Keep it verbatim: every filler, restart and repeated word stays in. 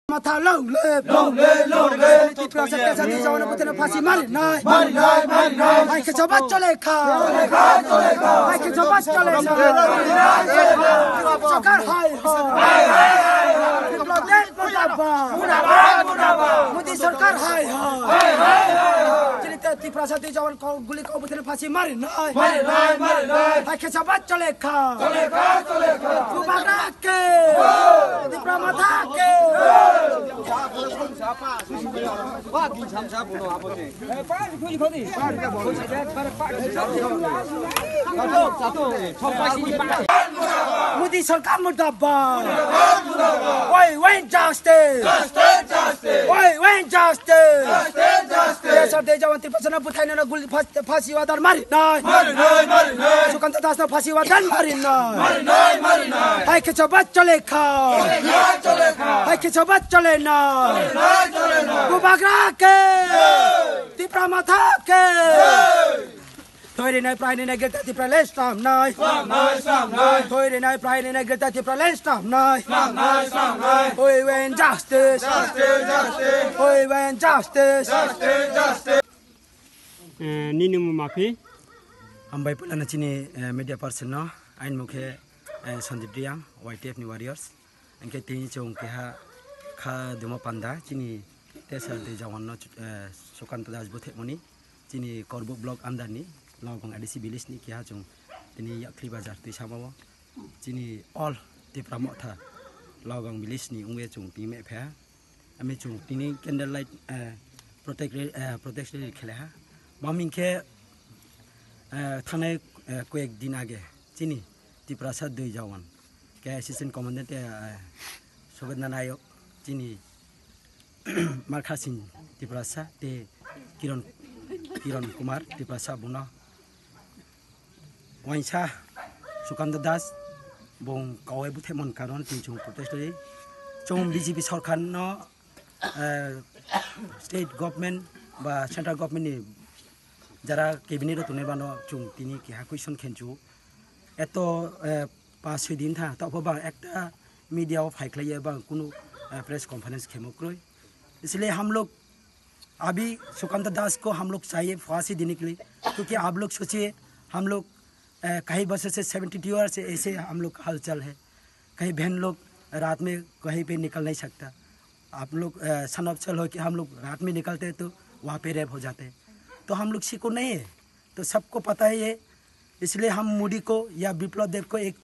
Matha long live, long live, long live. Tiprasa Tiprasa Tijawan butheno phasi mari nai. Mari nai, mari nai. Hai khe jabat chole kha. Hai khe jabat chole kha. Sarkar hai ho. Biplab Deb murdabad. Modi sarkar hai ho. Chini te Tiprasa Tijawan kau guli kau butheno phasi mari nai. Mari nai, mari nai. Hai khe jabat chole kha. Chole kha, chole kha. Bubagra ke. Tipra Motha ke. Modi sarkar murdabad. We want justice. Justice, justice. We want justice. Justice, justice. Tiprasa Tijawan Tiprasa no buthai no guli phas- Phasi wadan mari nai. Mari nai, mari nai. Sukanta Das no phasi wadan mari nai. Mari nai, mari nai. Hai khe jabat chole kha. Chole kha, chole kha. Hai khe jabat chole nai. Chole nai, chole nai. Bubagra ke. Jai. Tipra Motha ke. Jai. Thoi rinai prai rinai Greater Tipraland slam nai. Slam nai, slam nai. Thoi rinai prai rinai Greater Tipraland slam nai. Slam nai, slam nai. We want justice. Justice, justice. We want justice. Justice, justice. Eh, nini mung maphi? Hambai pulana chini, eh, media person no, ain mukhe, eh, Sanjib Diyang, Y T F ni warriors. Engke tini chong keha kha duma panda, chini Tiprasa Tijawan no, eh, Sukanta Das buthekmoni, chini Korbuk block under ni, Logong A D C village ni keha chong tini Yakli Bazar twi samao. Chini all Tipra Motha Logong village ni ungwe chong tini mepha. Ami chong tini candle light, eh, protect re-, eh, protest rally khele ha. Baming khe, eh, thanai, eh, koyek din age chini Tiprasa Dui Jawan ke assistant commandant, eh, Sugadna Nayok chini Markha Singh Tiprasa te Kiron, Kiron Kumar Tiprasa buno waisa Sukanta Das bung kawai buthai mon karon tin chung protest ri chung B J P sarkar no, eh, state government ba central government ni jara cabinet rok tongnai bano chung tini keha question khenchu eto, eh, pa soi din tha topho bang ekta media o phai khlai bang kunu, eh, press conference khemo kroi. Isliye hum log अभी सुकांत दास को हम लोग चाहिए फांसी देने के लिए, क्योंकि आप लोग सोचिए, हम लोग, अ, कई बरसों से, सेवेंटी टू ईयर से ऐसे हम लोग का हलचल है। कहीं बहन लोग रात में कहीं पे निकल नहीं सकता। आप लोग, अ, सन ऑफ सेल हो कि हम लोग रात में निकलते हैं तो वहाँ पे रेप हो जाते हैं, तो हम लोग सीखो नहीं है, तो सबको पता ही है। इसलिए हम मोदी को या विप्लव देव को एक